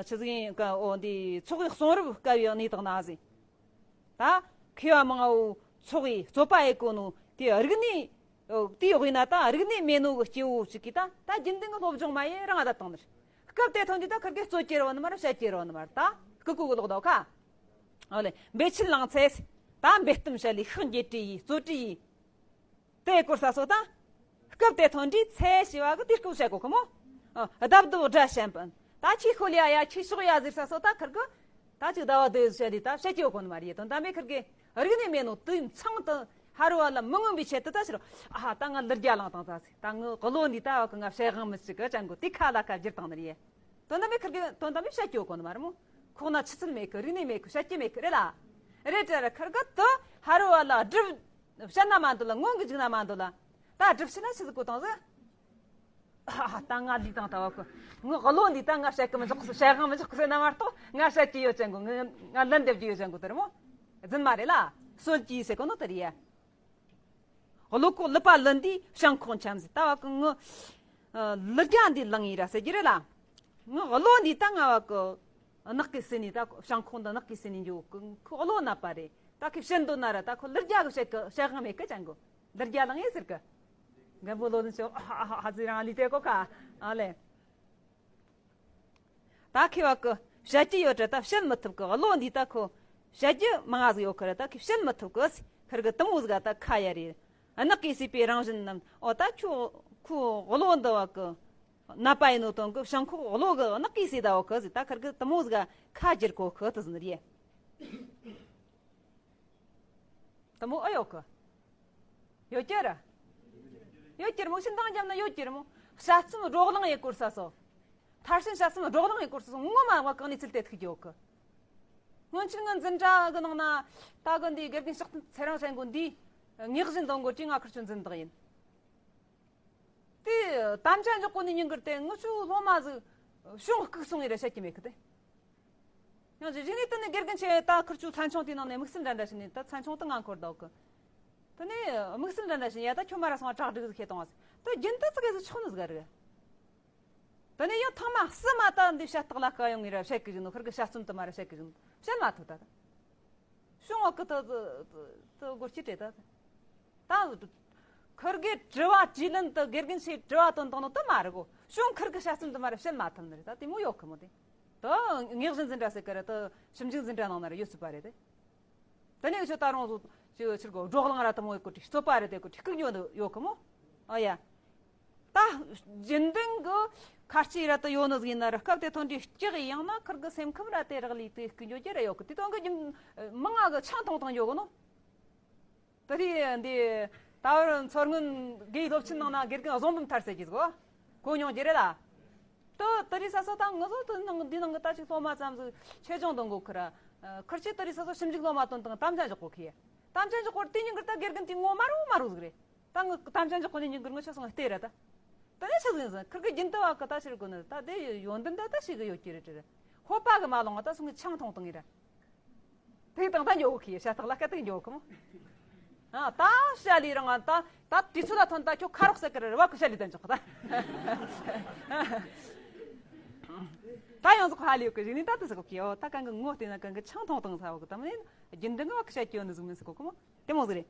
ཆི་ཟིག་ཡིན་ག་ཨོ་འདི་ཚོགས་ཀྱི་གསུང་རབ་དཀའ་བའི་གནས་དག་ན་ཟེར། ད་མཁས་པ་མང་བོ་ཚོགས་ཀྱི་རྩོད་པ་ཡེ་གོ་ནོ་དེ་རིག་གནས། དེའི་དབུས་ན་ད་རིག་གནས་མེད་ནོ་གི་སྐྱེ་བོ་ཞིག་གིས་ད་ད་རྒྱུན་ལྡན་གྱི་སློབ་སྦྱོང་མ་ཡེ་རང་ད་བཏང་ནི་རེད། སྐབས་དེ་ཐོན་དུས་ད་ཁིར་གེ་རྩོད་ཀྱི་རོ་ནི་མ་ར་བཤད་ཀྱི་རོ་ནི་མ་ར་ད་སྐུ་གུ་གི་ལོག་ད་ཁ། ཨོ་ལེ་འབེན་ཆེན་ལང་ཚེ། ད་འབེན་གཏམ་བཤད་ལས་ཤག་འགྱེད་བྲིས་ཡིས་རྩོད་བྲིས་ཡིས། དེ་སྐོར་ས་སོ་ད། སྐབས་དེ་ཐོན་དུས་ཚེ་ཞེས་པ་གི་དེ་སྐོར་བཤད་གོ་གི་མོ། ཨ་རྡབ་རྡུབ་སྒྲ་ཞན་པ། ད་ཁྱི་ཤོ་ལི་ཡ་ཡ་ཁྱི་ཤོག་ཡ་ཟེར་ས་སོ་ད་ཁིར་གི། ད་ཅིག་ཟླ་བ་དེ་བཤད་དུས་ད་བཤད་ཀྱི་ཡོད་གོ་ནི་མ་རེད། དོན་དམ་པའི་ཁིར་གི་རིག་གནས་མེད་ནོ་དུས་མཚུངས་དུ་ཧ་རུ་བ་ལ་མི་མངོན་པའི་ཆེད་དུ་ད་ཕྱིར་ཨ་ཧ་ད་ང་ལུར་རྒྱ་ལངས་དང་ད་ཟེར། ད་ངི་གློ་འདི་ད་བ་གི་ང་བཤད་དབང་མི་སྲིད་གི་ཅང་གོ་དེ་ཁ་ལ་ཁ་བསྒྱུར་བཏང་ནི་རེད། དོན་དམ་པའི་ཁིར་གི་དོན་དམ་པའི་བཤད་ཀྱི་ཡོད་གོ་ནི་མ་རེད་མོ། ཁོག་ན་ཆུ་ཚད་མེད་གི། རིག་གནས་མེད་གི། བཤད་རྒྱུ་མེད་གི་རེད་ལ། རེད་དྲ་ར། ཁར་གི་དུ་ཧ་རུ་བ་ལ་སྒྲུབ་བཤད་ན་མ་འདོད་ལ། སྔོན་གི་འཇུག་ན་མ་འདོད་ལ། ད་སྒྲུབ་བྱེད་ན་ཆི་ཟིག་གོ་དང་ཟིག་ཨ་ཧ། ད་ང་འདི་དང་ད་བ་གི། ངའི་བློ་འདི་ད་ང་བཤད་གི་མི་འཇོག་གི། བཤད་དབང་མི་འཇོག་གི་ཟེར་ན་མ་གཏོགས། ང་བཤད་རྒྱུ་ཡོད་ཅན་གོ། ང་ང་ལན་འདེབས་རྒྱུ་ཡོད་ཅན་གོ། དེ་རེད་མོ། རྫུན་མ་རེད་ལ། སྲོལ་གྱིས་ཟེར་གོ་ནོ་དེ་རེད་ཡ། བློ་ཁོག་ལུད་པ་ལོན་དུས་བྱང་ཁོག་འཁྱམ་ཟེར། ད་བ་གི་ངའི་ལུད་རྒྱ་འདི་ལངས་ཡིན་ར་ཟེར་རྒྱུ་རེད་ལ། ངའི་བློ་འདི་ད་ང་བ་གི་ནག་གི་སྲིད་ནས། ད་བྱང་ཁོག་འདི་ནག་གི་སྲིད་ནས་འགྱོ་གི། ཁོ་བློ་ནད་པ་རེད། ད་ཁོས་བཤད་འདོད་ན་ར། ད་ཁོ་ལུད་རྒྱ་གི་བཤད་གི། བཤད་དབང་མེད་གི་ཅན་གོ། ལུད་རྒྱ་ལངས་ཡིན་ཟེར་གི། རྒན་པོ་བློ་ལྡན་ཚོ་ཧ་ཧ་ཧ་ཟེར་རང་ལུས་དེ་གོ་ཁ། ཨ་ལེ། ད་ཁེ་བ་གི་བཤད་རྒྱུ་ཡོད་དྲ་ད་བཤད་མི་ཐུབ་གི། བློ་འདི་ད་ཁོ་བཤད་རྒྱུ་མང་ང་ཟིག་ཡོད་གི་ར། ད་ཁེ་བཤད་མི་ཐུབ་གི། ཁར་གི་དུ་མོ་ཟིག་ག་ད་ཁ་ཡ་རེད། ནག་གིས་བསྲེས་པའི་རང་བཞིན་རྣམས། འོ་ད་ཁྱོད་ཁོའི་བློ་འདི་བ་གི་ནད་པ་ཡིན་ནོ་དོན་གི། བྱང་ཁོག་བློ་གི་ནག་གིས་བསྲེས་ད་ཡོད་གི་ཟིག། ད་ཁར་གི་དུ་མོ་ཟིག་ག་ཁ་བསྒྱུར་གོ་གི་དེ་ཟིག་རེད། དེ་མོ་ཨེ་ཡོད་གི། ཡོད་ཀྱི་ར། ཡོད་ཀྱི་ར་མོ། ཕྱི་འདང་རྒྱབ་ན་ཡོད་ཀྱི་ར་མོ། དཔྱད་རྩོམ་བགྲོ་གླེང་ཡེད་སྐོར་ས་སོ། མཐར་ཕྱིན་དཔྱད་རྩོམ་བགྲོ་གླེང་ཡེད་སྐོར་ས་སོ། ངོ་མ་བ་གང་ནས་ཚུལ་དེ་ཐུག་གི་ཡོད་གི། སྔོན་ཆད་ངའི་འཛིན་གྲྭ་གི་ནང་ན་ད་གི་འདི་དགེ་རྒན་ཕྱག་ཐམ་ཚེ་རིང་ཞན་གོ་འདི་ངེས་བཞིན་དང་གོ་དྲིས། ང་ཁིར་ཆོ་འཛིན་བདག་ཡིན། དེ་དམ་བཅའ་འཇོག་གོ་ནི་ཉིན་དཀར་དེ་ངི་ཆོ་སློབ་མ་ཟིག་བྱུང་སྐུག་སོང་ངེ་ར་བཤད་ཀྱི་མེད་གི་དེ། ཡང་ཅི་ཞིག་ནས་དེ་ནི་དགེ་རྒན་ཆེ་ད་ཁིར་ཆོ་ཚན་ཆུང་དེའི་ནང་ནས་དམིགས་བསལ་འདྲ་འདྲ་ཞིག་ནས། ད་ཚན་ཆུང་དེ་ང་འཁོར་འདུག་གི། དེ་ནས་དམིགས་བསལ་འདྲ་འདྲ་ཞིག་ནས་ཡ། ད་ཁྱོད་མ་ར་སོང་བ་གྲ་སྒྲིག་ཟིག་ཁྱེད་གཏོང་བ་ཟིག། ད་རྒྱུན་དུ་ཙི་གེ་ཟིག་ཆོག་ནི་ཟིག་ག་རེད། དེ་ནས་ཡང་ཐེངས་མ་གསུམ་མ་ད་འདི་བཤད་སྟག་ལ་ཁ་ཡོང་ངེ་ར་བཤད་གི་བཞིན་ནོ། ཁིར་གི་དཔྱད་རྩོམ་དེ་མ་ར་བཤད་གི་བཞིན་ནོ། བཤད་མ་ཐུབ་ད། ད་བྱུང་བ་གི་ད་ད་སྒོར་གྱི་སྤྲད་ད། ད་ཁིར་གི་དྲི་བ་དྲིས་ལན་དེ། དགེ་རྒན་ཆེ་དྲི་བ་བཏོན་བཏང་ནོ་དེ་མ་རེད་གོ། བྱུང་ཁིར་གི་དཔྱད་རྩོམ་དེ་མ་ར་བཤད་མ་ཐུབ་ནི་རེད། ད་དེ་མོ་ཡོད་གི་མོ། དེ་ད་ངེས་བཞིན་འཛིན་གྲྭ་ཟེར་གི་ར། ད་ཞིབ་འཇུག་འཛིན་གྲྭ་ནང་ན་ར་ཡོད་སྲིད་པ་རེད་དེ། དེ་ནས་ཁྱོད་ད་རུང་ཟོ་ཅི་ཕྱིར་གོ་བགྲོ་གླེང་ར་དེ་མོ་ཡེད་གོ་དྲིས། རྩོད་པ་རེད་དེ་གོ་དྲིས། སྐུག་ཉོ་འདི་ཡོད་གི་མོ། ཨ་ཡ། ད་རྒྱུན་ལྡན་གི་ཁ་ལྕེ་ར་དེ་ཡོད་ནི་ཟིག་ཡིན་ན་ར། སྐབས་དེ་ཐོན་དུས་སྐྱག་ཡིན་ཡང་ན་ཁིར་གི་སེམས་ཁམས་ར་དེ་རག་ལས་དེ་སྐུག་ཉོ་རྒྱུ་ར་ཡོད་གི། དེ་དོན་གི་རྒྱུན་མང་ང་གི་ཆང་འཐུང་བཏང་ཡོད་གི་ནོ། དེ་རིང་འདི་ད་བར་མཚོ་སྔོན་དགེ་སློབ་ཆེན་ནང་ན་དགེ་རྒན་བཟང་འབུམ་ཐར་ཟེར་གྱི་ཟིག་གོ་གོ་མྱོང་རྒྱུ་རེད་ལ། དེ་དེ་རིང་ས་ས་ད་ང་ཚོ་དེ་ནང་འདི་ནང་གི་ད་ཅིག་སློབ་མ་ཙམ་ཟིག་ཆེད་སྦྱོང་དང་གོ་ཁི་ར། ཁིར་ཆོས་དེ་རིང་ས་ས་ཞིབ་འཇུག་སློབ་མ་དོན་དང་དམ་བཅའ་འཇོག་གོ་ཁི། དམ་བཅའ་འཇོག་གོ་དེ་ཉིན་གི་ད་དགེ་རྒན་དེ་ངོ་མ་རུ་མ་རུ་ཟིག་རེད། ད་ངི་དམ་བཅའ་འཇོག་གོ་ནི་ཉིན་གི་ངི་ཆོ་སོང་བལྟས་ར་ད། དེ་ནས་ཆི་ཟིག་ཟིག་ཁིར་གི་རྒྱུན་དུ་བ་གི་ད་ཕྱིར་གོ་ནི། ད་དེ་ཡོན་ཏན་ད་ད་ཞིག་གི་ཡོད་ཀྱི་རེད་དྲི་ར། ཧོ་པ་གི་མ་ལོང་བ་ད་སོང་གི་ཆང་འཐུང་བཏང་ངི་ར། དེ་དང་ད་འགྱོ་གི་ཤ་སྟག་ལ་ཁ་དེ་འགྱོ་གི་མོ། ཨ་ད་ཤ་ལི་རང་ཨ་ད་ད་དུས་ཚོད་ལ་ཐོན། ད་ཁྱོད་ཁ་རོག་ཟེར་གི་རེད་བ་གི། ཤ་ལི་ད་འཇོག་གི་ད། ད་ཡང་ཟོག་ཧ་ལི་ཡོད་གི་ཞིག་ནི་ད་དེ་ཟེར་གོ་གི་ཡོ། ད་གང་གི་ངོ་བལྟས་ན་གང་གི་ཆང་འཐུང་བཏང་ས་བ་གི། ད་མ་ནི་རྒྱུན་ལྡན་གི་བ་གི་ཤ་སྐྱོན་ནི་ཟིག་མིན་ཟེར་གོ་གི་མོ། དེ་མོ་ཟིག་རེད།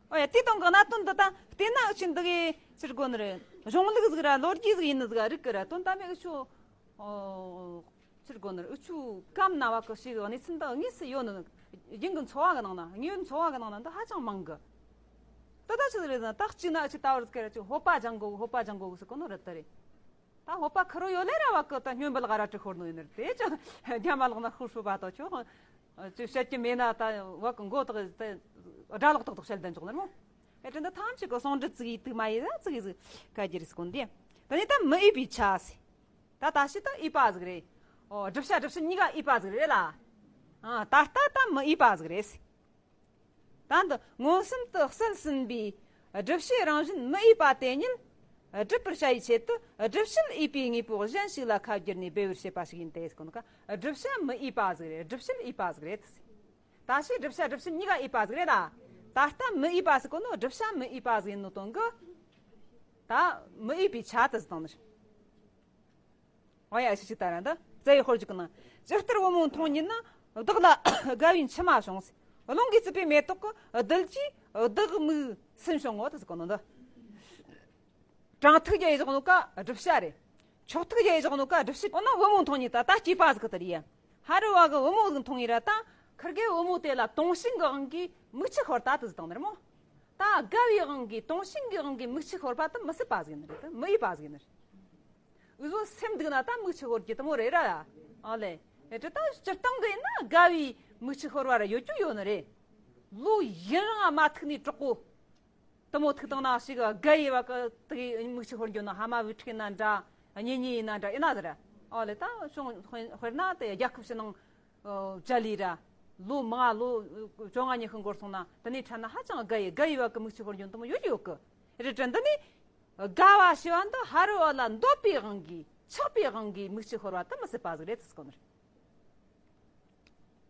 ཨོ་ཡ། དེ་དང་གི་གནད་དོན་འདི་ད་བལྟས་ན་འུ་ཆོ་འདི་གི་ཕྱིར་གོ་ནི་རེད། གཞུང་ལུགས་ཟིག་ར་ལོ་རྒྱུས་ཟིག་ཡིན་ནི་ཟིག་རིག་གི་ར། དོན་དམ་པའི་འུ་ཆོ་ཨོ་ཕྱིར་གོ་ནི་རེད། འུ་ཆོ་གམ་ན་བ་གི་ཞིག་གནས་ཚུལ་འདི་དངོས་སུ་ཡོད་ནི། རྒྱུན་གི་འཚོ་བ་གི་ནང་ན། དངོས་ཡོད་འཚོ་བ་གི་ནང་ན་འདི་ཧ་ཅང་མང་གི། ད་ད་ཆི་ཟིག་རེད་ཟེར་ན། ད་གཅིག་ན་འུ་ཆོ་ད་བར་ཟིག་གི་ར་ཅིག་ཧོ་པ་སྦྱང་དགོ་གི། ཧོ་པ་སྦྱང་དགོ་གི་ཟེར་གོ་ནོ་རེད། ད་རེད། ད་ཧོ་པ་ཁེར་རོ་ཡོད་ལེ་ར་བ་གི་ད་སྨྱོན་པ་ལ་ག་ར་ཁྲིད་ཤོར་ནོ་ཡིན་ནི་རེད། དེ་ཅང་རྒྱ་མ་ལོག་ན་ཤོར་ཤོར་བ་དོ་ཆོག་ཅི་བཤད་ཀྱི་མེད་ན་ད་བ་གི་མགོ་དག་ད་སྒྲ་ལོག་ཏག་ཏག་བཤད་ལྡན་ཆོག་ནི་རེད་མོ། ཨེ་དྲན་ད་ཐམས་ཅད་གི་ཟུང་འབྲེལ་ཙིག་ཡིས་ཏིག་མ་ཡིས་ད་ཙིག་ཡིས་ཟིག་ག་རྒྱུ་རེད་ཟེར་གོ་འདི། ད་ནི་ད་མི་འོས་པའི་ཆ་ཟེར། ད་ད་ཤི་ད་འོས་པ་ཟིག་རེད། ཨོ་སྒྲུབ་བྱ་སྒྲུབ་བྱེད་གཉིས་ཀ་འོས་པ་ཟིག་རེད་ལ། ཨ་ད་ལྟ་ད་མི་འོས་པ་ཟིག་རེད་ཟེར། ད་འདི་མངོན་སུམ་དུ་གསལ་ཟིན་པའི་སྒྲུབ་བྱེད་རང་བཞིན་མི་འོས་པ་དེ་ཉིད་སྒྲུབ་པར་བྱ་བའི་ཆེད་དུ་སྒྲུབ་བྱེད་འོས་པའི་དངོས་པོ་གཞན་ཞིག་ལ་ཁ་བསྒྱུར་ནས་སྦས་པར་བྱེད་པ་ཞིག་ཡིན་ཏེ་ཟེར་གོ་ནོ་ག། སྒྲུབ་བྱ་མི་འོས་པ་ཟིག་རེད། སྒྲུབ་བྱེད་འོས་པ་ཟིག་རེད། ད་ཕྱིས་སྒྲུབ་བྱ་སྒྲུབ་བྱེད་གཉིས་ཀ་འོས་པ་ཟིག་རེད་ལ། ད་ལྟ་མི་འོས་པ་ཟེར་གོ་ནོ་སྒྲུབ་བྱ་མི་འོས་པ་ཟིག་ཡིན་ནོ་དོན་གི། ད་མི་འོས་པའི་ཆ་དེ་ཟིག་དང་ནི། ཨོ་ཡ། ཞིག་ཅིག་ལྟ་ར་འདི་རྩ་བའི་དཔེར་བརྗོད་ཀྱི་ནང་། ཇི་ལྟར་བུ་མོ་མཐོང་ཉིད་ན། བདག་ལ་དགའ་བའི་མཆི་མ་བྱུང་། རླུང་གིས་བསུས་པའི་མེ་ཏོག་གི། རྡུལ་གྱིས་བདག་མིག་སུན་བྱུང་ངོ་། དེ་ཟེར་གོ་ནོ་འདི། དྲང་ཐིག་རྒྱ་ཡི་བཞག་ནོ་ཀ་སྒྲུབ་བྱ་རེད། ཕྱོགས་ཐིག་རྒྱ་ཡི་བཞག་ནོ་ཀ་སྒྲུབ་བྱེད། འོ་ན་བུ་མོ་མཐོང་ཉིད་ད་ལྟ་སྐྱེས་པ་ཟིག་གི་དེ་རེད། ཧ་རུ་བ་གི་བུ་མོ་ཟིག་མཐོང་ཡིན་ར། ད་ཁིར་གེ་བུ་མོ་དེ་ལ་དུང་ཞེན་གི་དབང་གིས་མིག་ཆུ་ཤོར་ད་དེ་ཟིག་དང་ནི་རེད་མོ། ད་དགའ་བའི་དབང་གིས་དུང་ཞེན་གི་དབང་གིས་མིག་ཆུ་ཤོར་བ་དེ་མི་སྲིད་པ་ཟིག་ཡིན་ནི་རེད། དེ་མི་འོས་པ་ཟིག་ཡིན་ནི་རེད། འུ་ཟོ་སེམས་སྡུག་ན་ད་མིག་ཆུ་ཤོར་རྒྱུ་དེ་མོ་རེད་ར། ཨ་ལེ། ཨེ་དེ་ད་སྤྱིར་བཏང་གི་ཡིན་ན་དགའ་བའི་མིག་ཆུ་ཤོར་བ་ར་ཡོད་རྒྱུ་ཡོད་ནི་རེད། ལོ་ཡུན་རིང་ང་མ་ཐུག་ནས་གྲོགས་པོ་དེ་མོ་ཐུག་བཏང་ན་ཞིག་དགའ་ཡི་བ་གི་དེ་གི་མིག་ཆུ་ཤོར་རྒྱུ་ན། ཧ་མ་བུ་ཕྲུག་ཡིན་ན་འདྲ། གཉེན་ཉེ་ཡིན་ན་འདྲ་ཡིན་ན་ཟེར། ཨོ་ལེ་ད་བྱུང་། དཔེར་ན་དེ་རྒྱལ་ཁབ་ཕྱི་ནང་བྲལ་ལི་ར་ལོ་མང་ལོ་བཅོ་ལྔ་ཉི་ཤུ་འགོར་སོང་ན། དེ་ནས་ཕྲན་ན་ཧ་ཅང་དགའ་ཡི་དགའ་ཡི་བ་གི་མིག་ཆུ་ཤོར་རྒྱུ་དེ་མོ་ཡོད་ཡོད་གི་རེད་དྲ། འདི་ནི་དགའ་བ་ཞི་བ་འདི་ཧ་རུ་བ་ལ་འདོད་པའི་དབང་གིས་ཆགས་པའི་དབང་གིས་མིག་ཆུ་ཤོར་བ་དེ་མི་སྲིད་པ་ཟིག་རེད་དུ་སྐོར་ནི་རེད།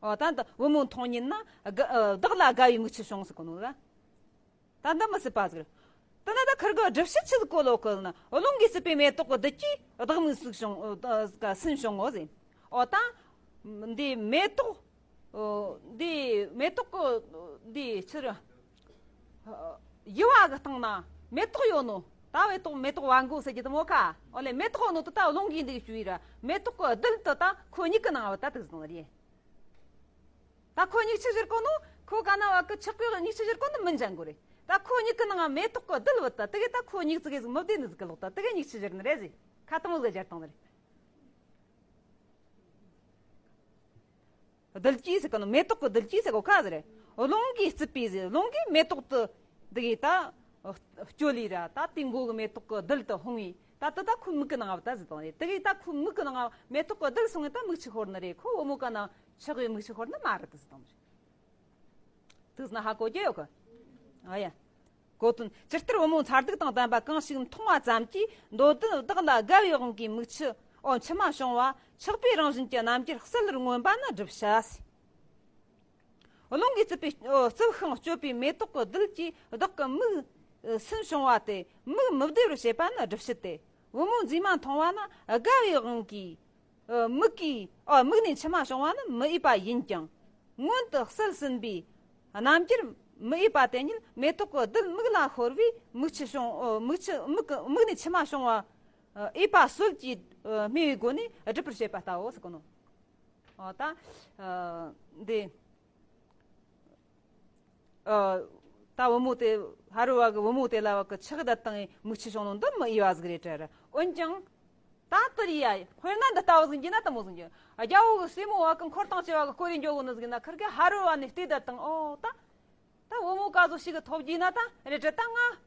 ཨོ་ད་འདི་བུ་མོ་མཐོང་ཉིན་ན་དགའ་བདག་ལ་དགའ་བའི་མིག་ཆུ་བྱུང་ཟིག་གོ་ནོ་ར། ད་འདི་མི་སྲིད་པ་ཟིག་རེད། ད་ན་ད་ཁིར་གི་སྒྲུབ་བྱེད་ཆི་ཟིག་གོ་ལོ་ཁོ་ན། རླུང་གིས་བསྲུབས་པའི་མེ་ཏོག་གི་རྡུལ་གྱིས་བདག་མིག་ཟིག་བྱུང་། ཨོ་ད་སུན་བྱུང་ངོ་ཟེར། ཨོ་ད་འདི་མེ་ཏོག་ཨོ་འདི་མེ་ཏོག་གི་འདི་ཕྱིར་ཡུ་བ་གི་སྟེང་ན་མེ་ཏོག་ཡོད་ནོ། ད་མེ་ཏོག་མེ་ཏོག་བ་མགོ་ཟེར་གྱི་དེ་མོ་ཁ། ཨོ་ལེ་མེ་ཏོག་ཡོད་ནོ་དེ་ད་རླུང་གིས་འདི་བསྐྱུར་ཡི་ར། མེ་ཏོག་གི་རྡུལ་དེ་ད་ཁོ་མྱིག་གི་ནང་བ་ད་དུག་ཟིག་རེད། ད་ཁོ་མྱིག་ཆུ་བཞུར་གོ་ནོ། ཁོ་ག་ན་བ་གི་ཆགས་པའི་མྱིག་ཆུ་བཞུར་གོ་ནོ་མི་འཇང་གོ་རེད། ད་ཁོ་མྱིག་གི་ནང་མེ་ཏོག་གི་རྡུལ་བུད་ད་དེ་གི་ད་ཁོ་མྱིག་ཙི་གེ་ཟིག་མི་བདེ་ནི་ཟིག་གི་ལོག་ད་དེ་གི་མྱིག་ཆུ་བཞུར་ནི་རེད་ཟེར། ཁ་ཏང་ཟིག་སྦྱར་བཏང་ནི་རེད། རྡུལ་གྱིས་ཟེར་གི་ནོ། མེ་ཏོག་གི་རྡུལ་གྱིས་ཟེར་གོ་ཁ་ཟེར་རེད། རླུང་གིས་བསྲུབས་པའི་ཟེར། རླུང་གིས་མེ་ཏོག་དེ་འདི་གི་ད་བསྐྱོད་ལི་ར། ད་དེ་མགོ་གི་མེ་ཏོག་གི་རྡུལ་དེ་ཕུང་བའི་ད་དེ་ད་ཁོའི་མིག་གི་ནང་བ་ད་ཟིག་བཏང་རེད། དེ་གི་ད་ཁོའི་མིག་གི་ནང་མེ་ཏོག་གི་རྡུལ་སོང་ངེ་ད་མིག་ཆུ་ཤོར་ནི་རེད། ཁོ་བུ་མོ་ག་ན་ཆགས་པའི་མིག་ཆུ་ཤོར་ནི་མ་རེད་དུ་ཟིག་བཏང་རེད། དུས་ན་ཧ་གོ་རྒྱུ་ཡོད་གི། ཨ་ཡ། གོ་དོན། ཇི་ལྟར་བུ་མོ་མཚར་སྡུག་དང་ལྡན་པ་གང་ཞིག་མཐོང་བ་ཙམ་གྱིས་འདོད་དོན་བདག་ལ་དགའ་བའི་དབང་གིས་མིག་ཆུ་ཨོ་མཆི་མ་བྱུང་བ་ཆགས་པའི་རང་བཞིན་གྱི་རྣམ་འགྱུར་གསལ་ལེར་མངོན་པ་ནི་བསྒྲུབ་བྱ་ཟེར། རླུང་གིས་བསྲུབས་པའི་ཨོ་བསྲུབས་ཤིང་གཅོད་པའི་མེ་ཏོག་གི་རྡུལ་གྱིས་བདག་གི་མིག་སུན་བྱུང་བ་སྟེ་མིག་མི་བདེ་བར་བྱེད་པ་ནི་བསྒྲུབ་བྱ་སྟེ། བུ་མོ་མཛེས་མ་མཐོང་བ་ནི་དགའ་བའི་དབང་གིས། ཨ། མིག་གིས། ཨ། མིག་ནས་མཆི་མ་བྱུང་བ་ནི་མི་འོས་པ་ཡིན་ཀྱང་། མངོན་དུ་གསལ་ཟིན་པའི་རྣམ་འགྱུར་མི་འོས་པ་དེ་ཉིད་མེ་ཏོག་གི་རྡུལ་མིག་ལ་ཤོར་བས་མིག་ཆུ་བྱུང་། ཨ། མིག་ཆུ། མིག་གི། མིག་ནས་མཆི་མ་བྱུང་བ། ཨ། འོས་པ་སྲོལ་གྱིས། ཨ། སྨྲས་པའི་སྒོ་ནས་སྒྲུབ་པར་བྱེད་པ་ལྟ་བུ་ཟེར་གོ་ནོ། ཨ། ད། ཨ། འདི། ཨ། ད་བུ་མོ་དེ། ཧ་རུ་བ་གི་བུ་མོ་དེ་ལ་བ་གི་ཆགས་ད་དང་མིག་ཆུ་བྱུང་ནོ་འདི་མི་འོས་པ་ཟིག་རེད་དྲ་ར། འོན་ཀྱང་ད་དེ་རེད་ཡ། དཔེར་ན་འདི་ལྟ་བུ་ཟིག་ཡིན་ན་དེ་མོ་ཟིག་ཡིན། རྒྱལ་པོ་གི་སྲས་མོ་བ་གི་འཁོར་དང་བཅས་པ་གི་སྐོར་རེ་འཇོག་གོ་ནི་ཟིག་ཡིན་ན། ཁིར་གི་ཧ་རུ་བ་ནས་བལྟས་ད་དང་། ཨོ་ད། ད་བུ་མོ་ག་ཟོ་ཞིག་གི་ཐོབ་རྒྱུ་ན་ད་རེད་དྲ། ད་ང་